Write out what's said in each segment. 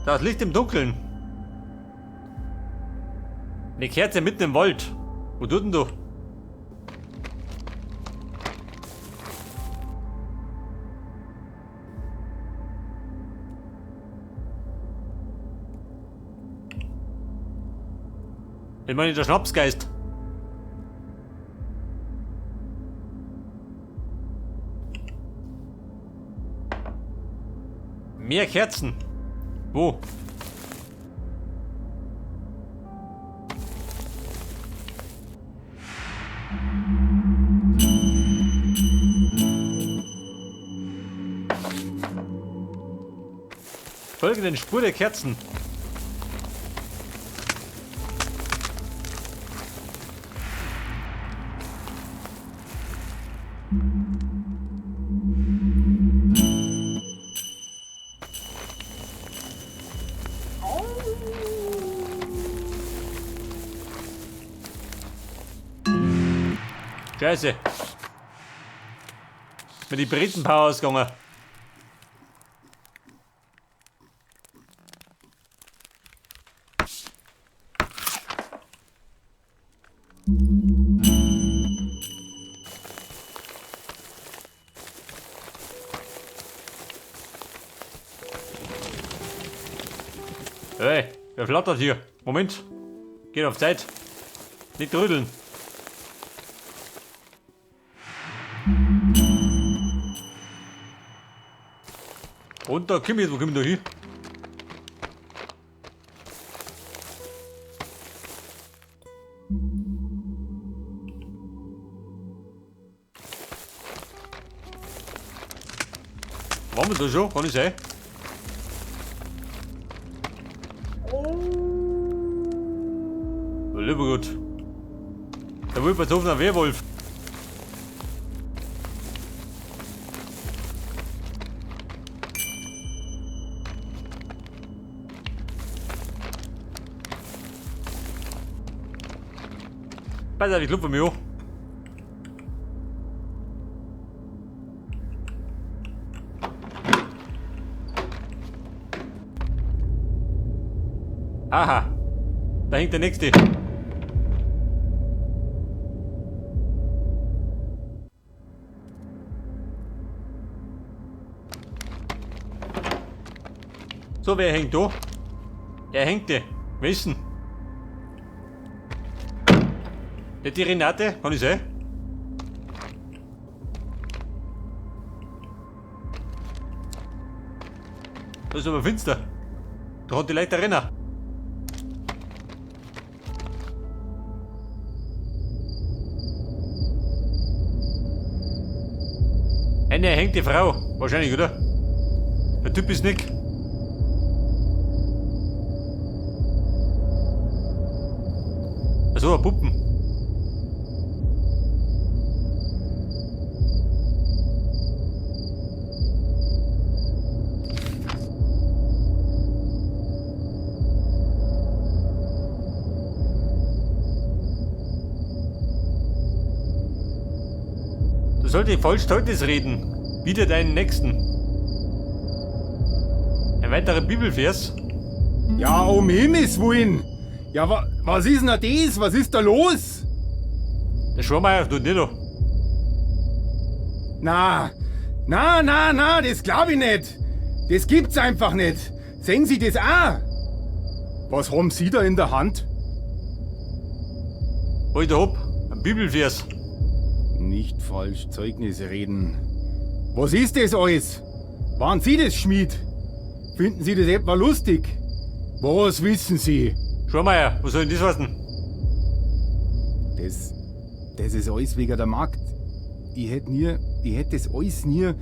Das Licht im Dunkeln. Eine Kerze mitten im Wald. Wo tut denn du? Ich meine, der Schnapsgeist. Mehr Kerzen. Wo? Folge den Spur der Kerzen. Scheiße. Mir die Britenpower ausgegangen. Hey, wer flattert hier? Moment. Geht auf Zeit. Nicht rütteln. Runter, komm jetzt, wo komm ich da hin? Waren wir da schon? Kann ich sein? Oh, lieber Gott. Der Wolfershofener Werwolf. Pass auf, ich klopfe mich an. Aha, da hängt der nächste. So, wer hängt da? Der hängte. Wessen? Nicht die Renate? Kann ich sein? Das ist aber finster. Da hat die Leiter Renner. Eine erhängte Frau. Wahrscheinlich, oder? Der Typ ist Nick. Also, Puppen. Du solltest falsch Zeugnis reden. Wieder deinen Nächsten. Ein weiterer Bibelvers. Ja, um Himmels Willen! Ja, was ist denn da das? Was ist da los? Der Schwarmeier tut nicht da. Na, na, na, na, das glaub ich nicht. Das gibt's einfach nicht. Sehen Sie das auch? Was haben Sie da in der Hand? Was ich da hab? Ein Bibelvers. Nicht falsch Zeugnisse reden. Was ist das alles? Waren Sie das, Schmied? Finden Sie das etwa lustig? Was wissen Sie? Schwarmeier, was soll denn das heißen? Das ist alles wegen der Magd. Ich hätt nie, ich hätt das alles nie.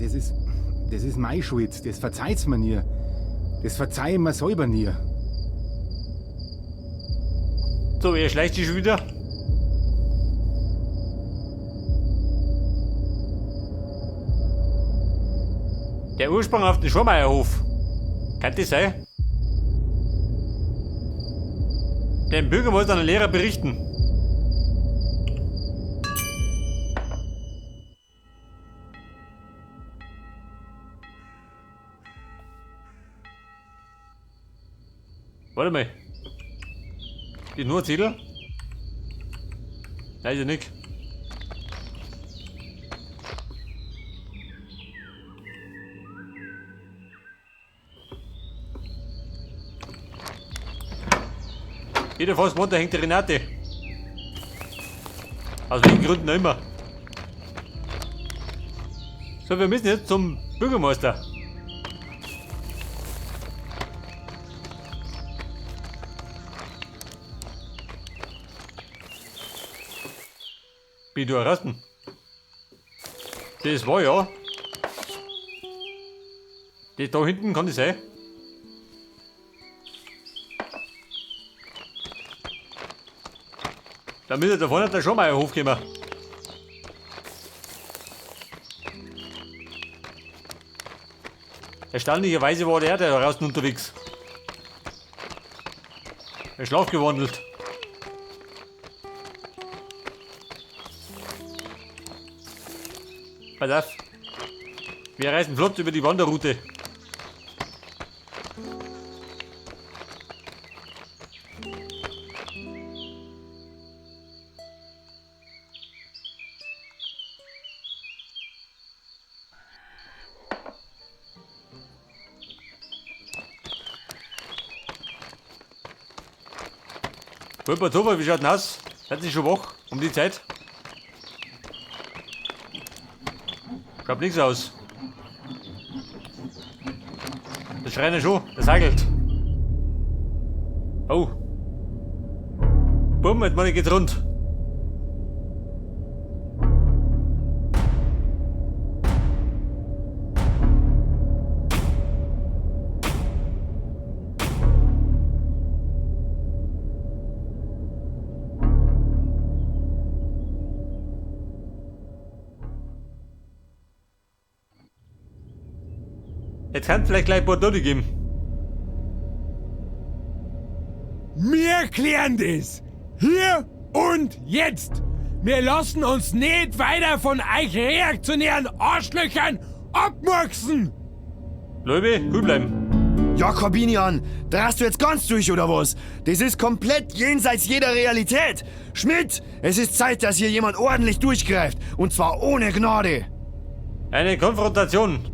Das ist meine Schuld. Das verzeiht's mir nie. Das verzeih ich mir selber nie. So, er schleicht sich schon wieder. Der Ursprung auf den Schormeierhof. Kann das sein? Dem Bürgermeister und Lehrer berichten. Warte mal. Ist nur ein Zettel? Nein, ist ja nicht. Jeder fast da hängt die Renate. Aus welchen Gründen auch immer. So, wir müssen jetzt zum Bürgermeister. Bin du erraten? Das war ja. Das da hinten kann das sein. Da müsste da vorne der Schormeierhof kommen. Erstaunlicherweise war der da draußen unterwegs. Er schlafgewandelt. Pass auf. Wir reisen flott über die Wanderroute. Wolpertshofer, wie schaut denn aus? Seid ihr schon wach um die Zeit? Schaut nichts aus. Das Schreiner schon, das hagelt. Oh. Bumm, jetzt meine geht's rund. Jetzt kann es vielleicht gleich Bordeaux geben. Wir klären das. Hier und jetzt. Wir lassen uns nicht weiter von euch reaktionären Arschlöchern abmurksen. Leute, cool bleiben. Ja, Corbinian, drehst du jetzt ganz durch, oder was? Das ist komplett jenseits jeder Realität. Schmidt, es ist Zeit, dass hier jemand ordentlich durchgreift. Und zwar ohne Gnade. Eine Konfrontation.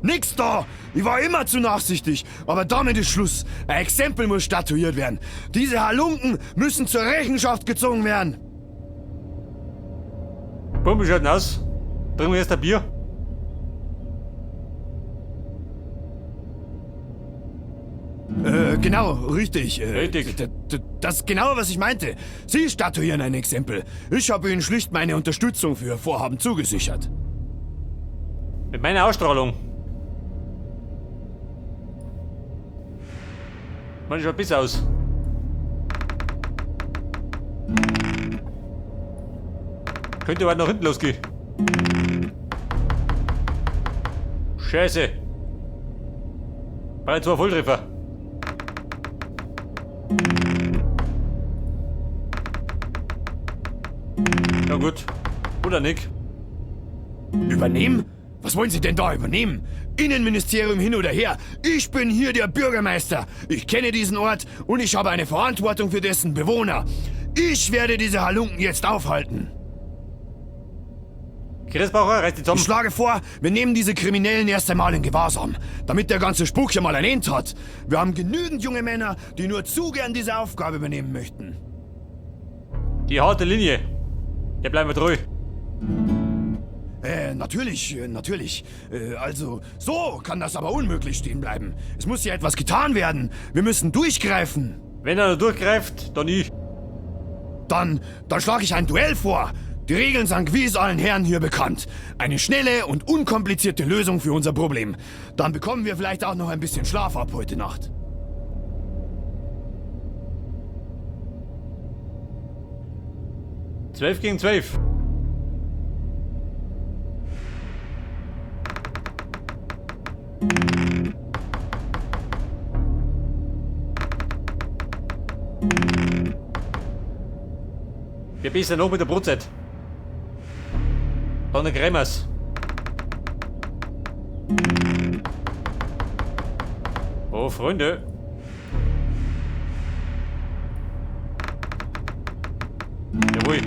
Nix da! Ich war immer zu nachsichtig, aber damit ist Schluss. Ein Exempel muss statuiert werden. Diese Halunken müssen zur Rechenschaft gezogen werden. Bumm, wie schaut denn aus? Trinken wir erst ein Bier? Genau, richtig. Richtig. Das ist genau, was ich meinte. Sie statuieren ein Exempel. Ich habe Ihnen schlicht meine Unterstützung für Ihr Vorhaben zugesichert. Mit meiner Ausstrahlung. Man schaut besser aus. Könnte aber nach hinten losgehen. Scheiße. Bei 2 Volltreffer. Ja gut. Oder nicht. Übernehmen? Was wollen Sie denn da übernehmen? Innenministerium hin oder her. Ich bin hier der Bürgermeister. Ich kenne diesen Ort und ich habe eine Verantwortung für dessen Bewohner. Ich werde diese Halunken jetzt aufhalten. Griesbacher, reiß die zusammen. Ich schlage vor, wir nehmen diese Kriminellen erst einmal in Gewahrsam, damit der ganze Spuk hier mal ein Ende hat. Wir haben genügend junge Männer, die nur zu gern diese Aufgabe übernehmen möchten. Die harte Linie. Der bleiben wir treu. Natürlich, natürlich. Also, so kann das aber unmöglich stehen bleiben. Es muss ja etwas getan werden. Wir müssen durchgreifen. Wenn er durchgreift, dann ich. Dann schlage ich ein Duell vor. Die Regeln sind gewiss allen Herren hier bekannt. Eine schnelle und unkomplizierte Lösung für unser Problem. Dann bekommen wir vielleicht auch noch ein bisschen Schlaf ab heute Nacht. 12 gegen 12. Wir besser noch mit der Brotzeit. Dann Kremers. Oh, Freunde. Jawohl.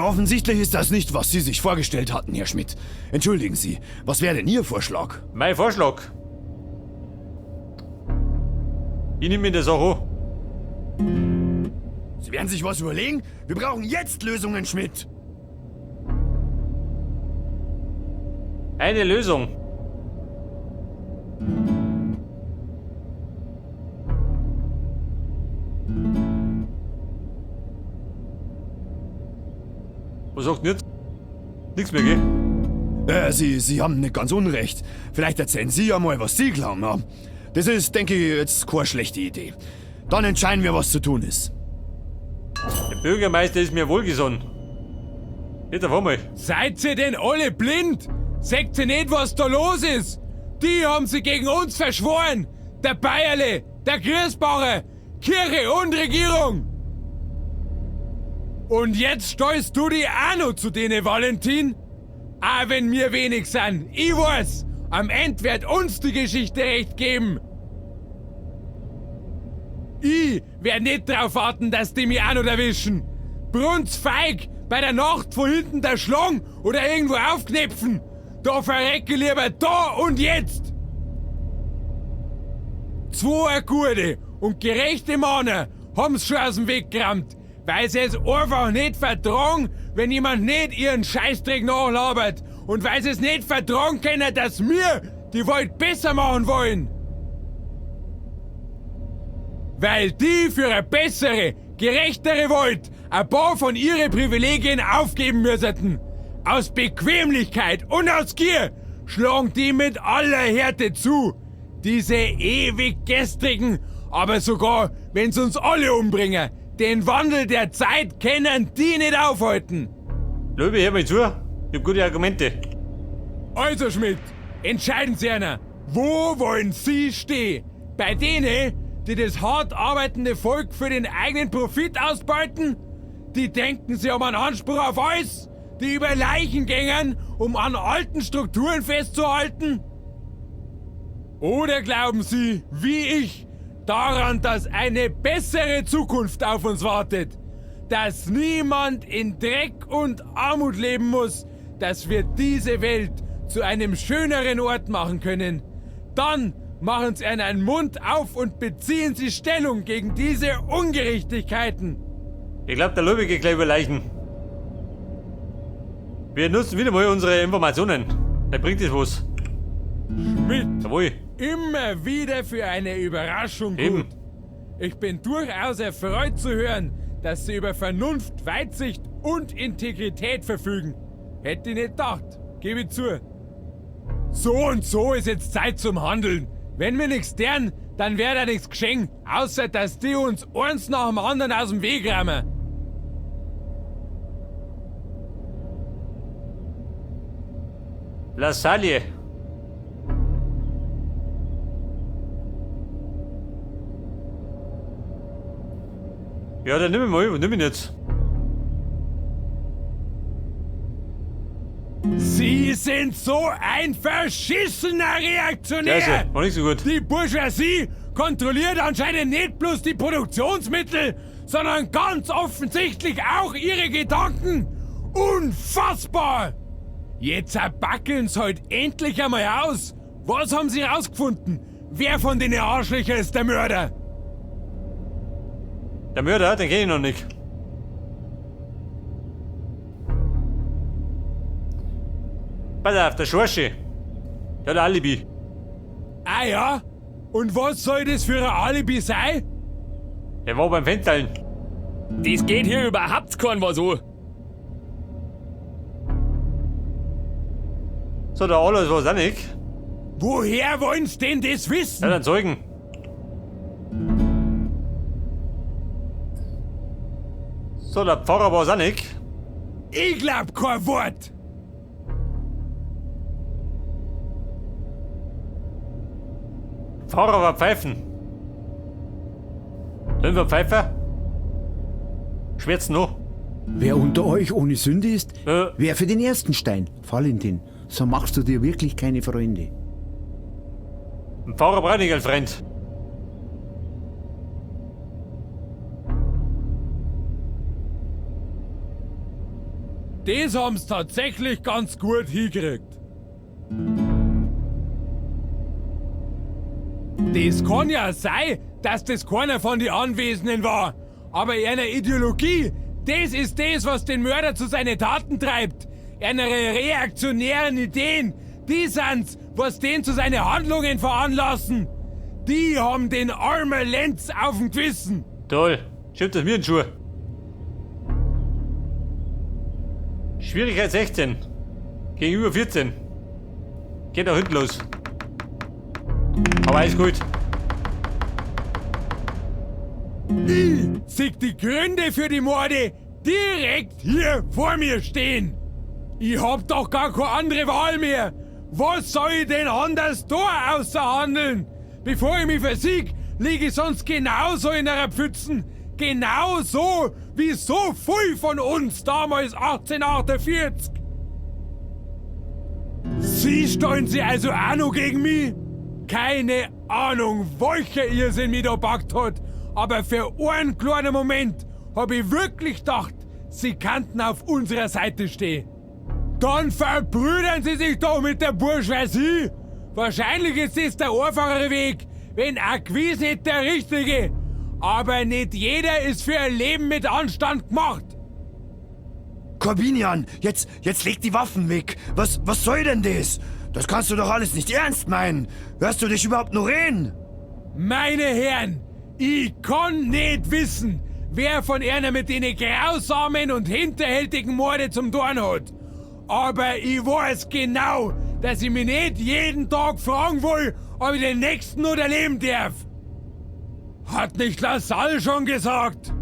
Offensichtlich ist das nicht, was Sie sich vorgestellt hatten, Herr Schmidt. Entschuldigen Sie, was wäre denn Ihr Vorschlag? Mein Vorschlag. Ich nehme mir das auch an. Sie werden sich was überlegen? Wir brauchen jetzt Lösungen, Schmidt. Eine Lösung. Was sagt denn jetzt? Nix mehr, gell? Sie haben nicht ganz unrecht. Vielleicht erzählen Sie ja mal, was Sie glauben, ja. Das ist, denke ich, jetzt keine schlechte Idee. Dann entscheiden wir, was zu tun ist. Der Bürgermeister ist mir wohlgesonnen. Jetzt auf einmal. Seid ihr denn alle blind? Seht ihr nicht, was da los ist? Die haben sie gegen uns verschworen. Der Bayerle, der Griesbacher, Kirche und Regierung. Und jetzt steuerst du die auch noch zu denen, Valentin? Auch wenn wir wenig sind, ich weiß, am Ende wird uns die Geschichte recht geben. Ich werd nicht drauf warten, dass die mich auch noch erwischen. Brunzfeig, bei der Nacht von hinten der Schlong oder irgendwo aufknöpfen. Da verrecke lieber da und jetzt. Zwei gute und gerechte Männer haben's schon aus dem Weg gerammt, weil sie es einfach nicht vertragen, wenn jemand nicht ihren Scheißdreck nachlabert und weil sie es nicht vertragen können, dass wir die Welt besser machen wollen. Weil die für eine bessere, gerechtere Welt ein paar von ihren Privilegien aufgeben müssten. Aus Bequemlichkeit und aus Gier schlagen die mit aller Härte zu. Diese ewig gestrigen, aber sogar, wenn's uns alle umbringen, den Wandel der Zeit können die nicht aufhalten. Löwe, hör mal zu. Ich hab gute Argumente. Also Schmidt, entscheiden Sie einer. Wo wollen Sie stehen? Bei denen, die das hart arbeitende Volk für den eigenen Profit ausbeuten? Die denken, sie haben einen Anspruch auf alles? Die über Leichen gängen, um an alten Strukturen festzuhalten? Oder glauben Sie, wie ich, daran, dass eine bessere Zukunft auf uns wartet? Dass niemand in Dreck und Armut leben muss, dass wir diese Welt zu einem schöneren Ort machen können? Dann machen Sie einen Mund auf und beziehen Sie Stellung gegen diese Ungerechtigkeiten. Ich glaub, der Löwe geht gleich über Leichen. Wir nutzen wieder mal unsere Informationen. Da bringt es was. Schmidt. Jawohl. Immer wieder für eine Überraschung gut. Eben. Ich bin durchaus erfreut zu hören, dass Sie über Vernunft, Weitsicht und Integrität verfügen. Hätte ich nicht gedacht, gebe ich zu. So und so ist jetzt Zeit zum Handeln. Wenn wir nichts tun, dann wär da nichts geschehen, außer dass die uns eins nach dem anderen aus dem Weg räumen. Lasagne. Ja, dann nimm ich mal, nimm ihn jetzt. Sie sind so ein verschissener Reaktionär! Scheiße, war nicht so gut. Die Bourgeoisie kontrolliert anscheinend nicht bloß die Produktionsmittel, sondern ganz offensichtlich auch ihre Gedanken. Unfassbar! Jetzt backeln's halt endlich einmal aus. Was haben sie rausgefunden? Wer von den Arschlöchern ist der Mörder? Der Mörder, den kenn ich noch nicht. Pass auf, der Schorschi. Der hat ein Alibi. Ah ja? Und was soll das für ein Alibi sein? Der war beim Fensterl. Das geht hier überhaupt kein was an. So, der Alois war's auch nicht. Woher wollen's denn das wissen? Ja, dann Zeugen. So, der Pfarrer war's auch nicht. Ich glaub kein Wort. Pfarrer war Pfeifen. Sind wir Pfeifer? Schwärz noch. Wer unter euch ohne Sünde ist, werfe den ersten Stein. Valentin, so machst du dir wirklich keine Freunde. Ein Pfarrer braucht nicht einen Freund. Das haben's tatsächlich ganz gut hingekriegt. Das kann ja sein, dass das keiner von den Anwesenden war. Aber einer Ideologie, das ist das, was den Mörder zu seinen Taten treibt. Einer reaktionären Ideen, die sind's, was den zu seinen Handlungen veranlassen. Die haben den armen Lenz auf dem Gewissen. Toll. Stimmt das mir in die Schuhe. Schwierigkeit 16. Gegenüber 14. Geht auch hinten los. Aber alles gut. Ich sehe die Gründe für die Morde direkt hier vor mir stehen. Ich hab doch gar keine andere Wahl mehr. Was soll ich denn anders da außerhandeln? Bevor ich mich versieg, liege ich sonst genauso in einer Pfützen. Genauso wie so viel von uns damals 1848. Sie stellen sich also auch noch gegen mich? Keine Ahnung, welcher Irrsinn mich da packt hat, aber für einen kleinen Moment hab ich wirklich gedacht, sie könnten auf unserer Seite stehen. Dann verbrüdern sie sich doch mit der Bourgeoisie. Wahrscheinlich ist es der einfachere Weg, wenn auch gewiss nicht der richtige. Aber nicht jeder ist für ein Leben mit Anstand gemacht. Corbinian, jetzt, jetzt leg die Waffen weg. Was, was soll denn das? Das kannst du doch alles nicht ernst meinen. Hörst du dich überhaupt nur reden? Meine Herren, ich kann nicht wissen, wer von einer mit den grausamen und hinterhältigen Morde zum Dorn hat. Aber ich weiß genau, dass ich mich nicht jeden Tag fragen will, ob ich den nächsten noch erleben darf. Hat nicht Lassalle schon gesagt?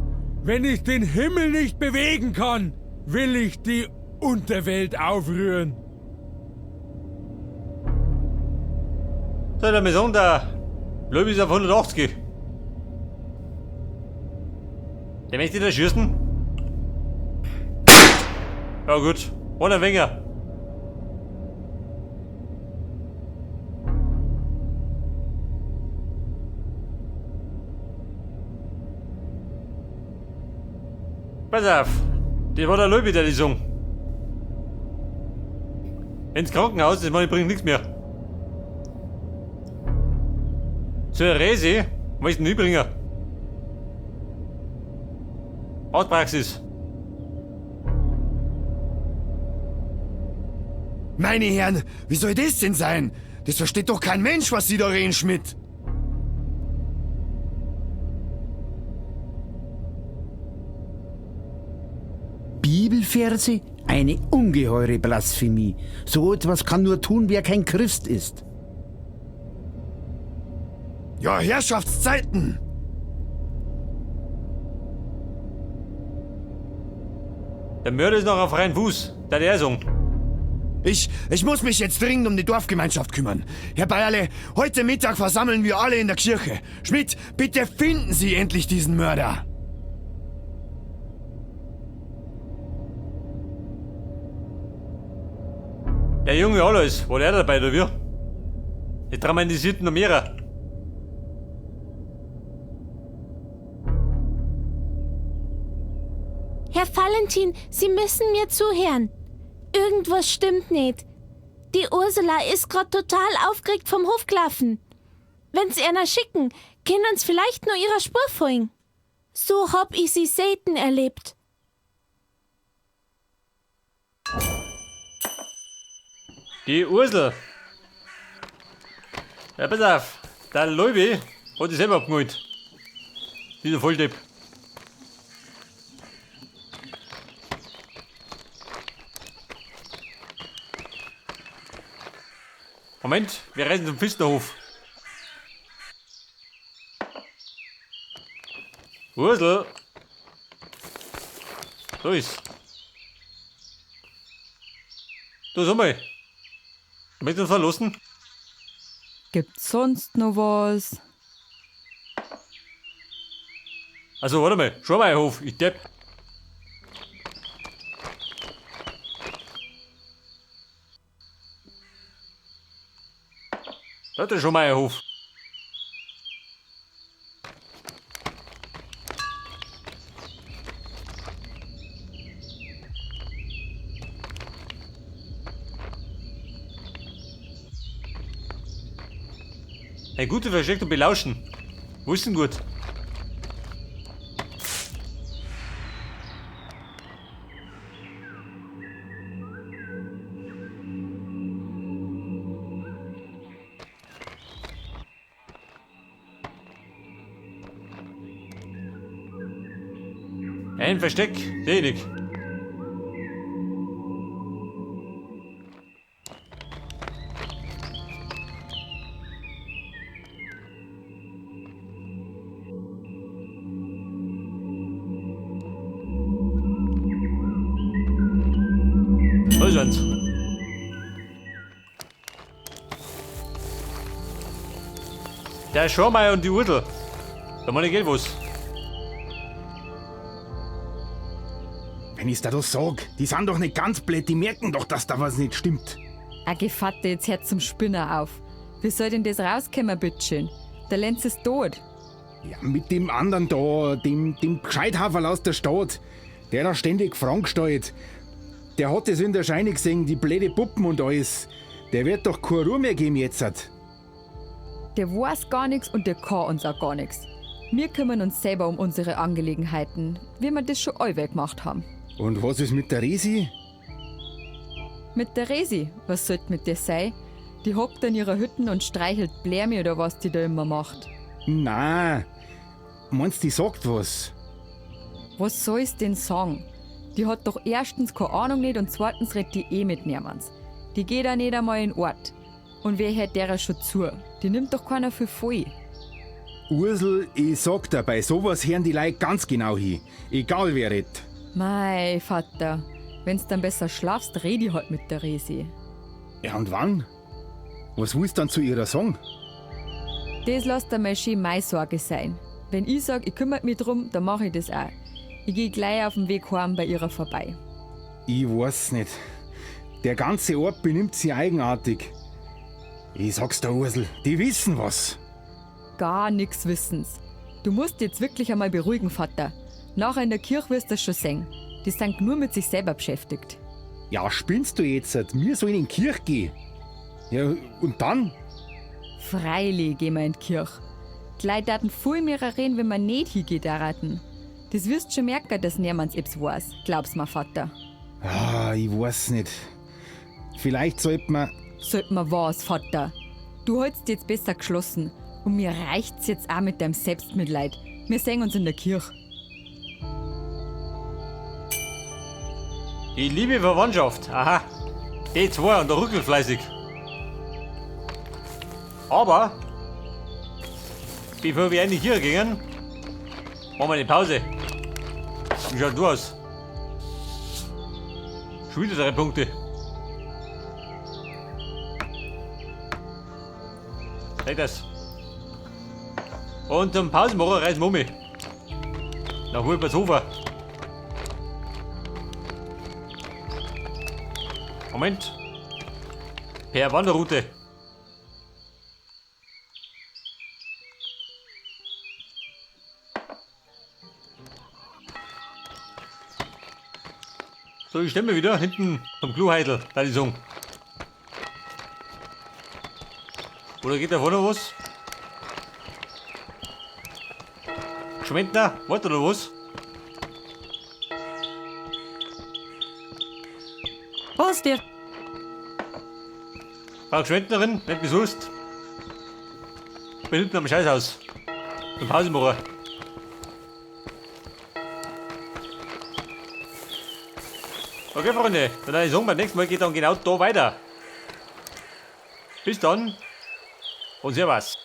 Wenn ich den Himmel nicht bewegen kann, will ich die Unterwelt aufrühren. So, der Maison, der Löwe ist auf 180. Der möchte da schießen? Ja gut, ohne Wenger. Pass auf, das war der Löwe, der die Song. Ins Krankenhaus, das bringt nichts mehr. Zur Rese, was ist denn hinbringen? Arztpraxis. Meine Herren, wie soll das denn sein? Das versteht doch kein Mensch, was Sie da reden, Schmidt. Bibelverse? Eine ungeheure Blasphemie. So etwas kann nur tun, wer kein Christ ist. Ja, Herrschaftszeiten. Der Mörder ist noch auf freiem Fuß, der der sagen. Ich, ich muss mich jetzt dringend um die Dorfgemeinschaft kümmern. Herr Bayerle, heute Mittag versammeln wir alle in der Kirche. Schmidt, bitte finden Sie endlich diesen Mörder. Der junge Alois, war der dabei, oder wie? Die traumatisierten noch mehrer. Herr Valentin, Sie müssen mir zuhören. Irgendwas stimmt nicht. Die Ursula ist grad total aufgeregt vom Hof gelaufen. Wenn Sie einer schicken, können uns vielleicht nur ihrer Spur folgen. So hab ich sie selten erlebt. Die Ursel. Ja, pass auf. Der Leubi hat sich selber abgeholt. Dieser Volldepp. Moment, wir reisen zum Pfisterhof. Ursel. So ist. Du, sag mal. Du möchtest uns verlassen? Gibt's sonst noch was? Also, warte mal. Schormeierhof, ich depp. Da ist der Schormeierhof. Ein guter Versteck und belauschen. Wo ist denn gut? Ein Versteck, seh ich nicht. Da ist eins. Der Schormeier und die Ursel. Da meine geht was. Wenn ich's da doch sag, die sind doch nicht ganz blöd, die merken doch, dass da was nicht stimmt. Ah, Gevatter, jetzt hört zum Spinner auf. Wie soll denn das rauskommen, bitteschön? Der Lenz ist tot. Ja, mit dem anderen da, dem Gescheithaferl aus der Stadt, der da ständig Fragen stellt. Der hat es in der Scheine gesehen, die blöde Puppen und alles. Der wird doch keine Ruhe mehr geben jetzt. Der weiß gar nichts und der kann uns auch gar nichts. Wir kümmern uns selber um unsere Angelegenheiten, wie wir das schon allweil gemacht haben. Und was ist mit der Resi? Mit der Resi, was sollt mit der sein? Die hockt in ihrer Hütten und streichelt Blärmi oder was die da immer macht. Na, meinst die sagt was? Was soll's denn sagen? Die hat doch erstens keine Ahnung nicht und zweitens redet die eh mit niemands. Die geht auch nicht einmal in Ort. Und wer hört derer schon zu? Die nimmt doch keiner für voll. Ursel, ich sag dir, bei sowas hören die Leute ganz genau hin. Egal wer redet. Mei, Vater, wenn's dann besser schlafst, red ich halt mit der Resi. Ja, und wann? Was willst du dann zu ihrer sagen? Das lasst einmal schön meine Sorge sein. Wenn ich sag, ich kümmere mich drum, dann mach ich das auch. Ich geh gleich auf dem Weg heim bei ihrer vorbei. Ich weiß nicht. Der ganze Ort benimmt sich eigenartig. Ich sag's dir, Ursel, die wissen was. Gar nix wissen's. Du musst jetzt wirklich einmal beruhigen, Vater. Nachher in der Kirche wirst du das schon sehen. Die sind nur mit sich selber beschäftigt. Ja, spinnst du jetzt? Wir sollen in die Kirche gehen. Ja, und dann? Freilich gehen wir in die Kirche. Die Leute taten viel mehr reden, wenn wir nicht hingehen daten. Das wirst schon merken, dass niemand etwas weiß. Glaub's mir, Vater. Ah, ich weiß nicht. Vielleicht sollte man. Sollt man was, Vater? Du hältst jetzt besser geschlossen. Und mir reicht's jetzt auch mit deinem Selbstmitleid. Wir sehen uns in der Kirche. Die liebe Verwandtschaft. Aha. Die zwei und der Rückel fleißig. Aber, bevor wir in die Kirche gingen, machen wir eine Pause. Wie schaut du aus? Schon wieder 3 Punkte. Zeig das. Und zum Pausenmacher reisen wir um. Nach Wolpertshofer. Moment. Per Wanderroute. So, ich stemme wieder hinten zum Kloheidel, da die Song. Oder geht da vorne was? Schwendner, warte oder was? Was der? Frau Gschwendnerin, nicht besuchst. Ich bin hinten am Scheißhaus. Zum Pausenmacher. Okay, Freunde, dann würde ich sagen, beim nächsten Mal geht dann genau da weiter. Bis dann und servus.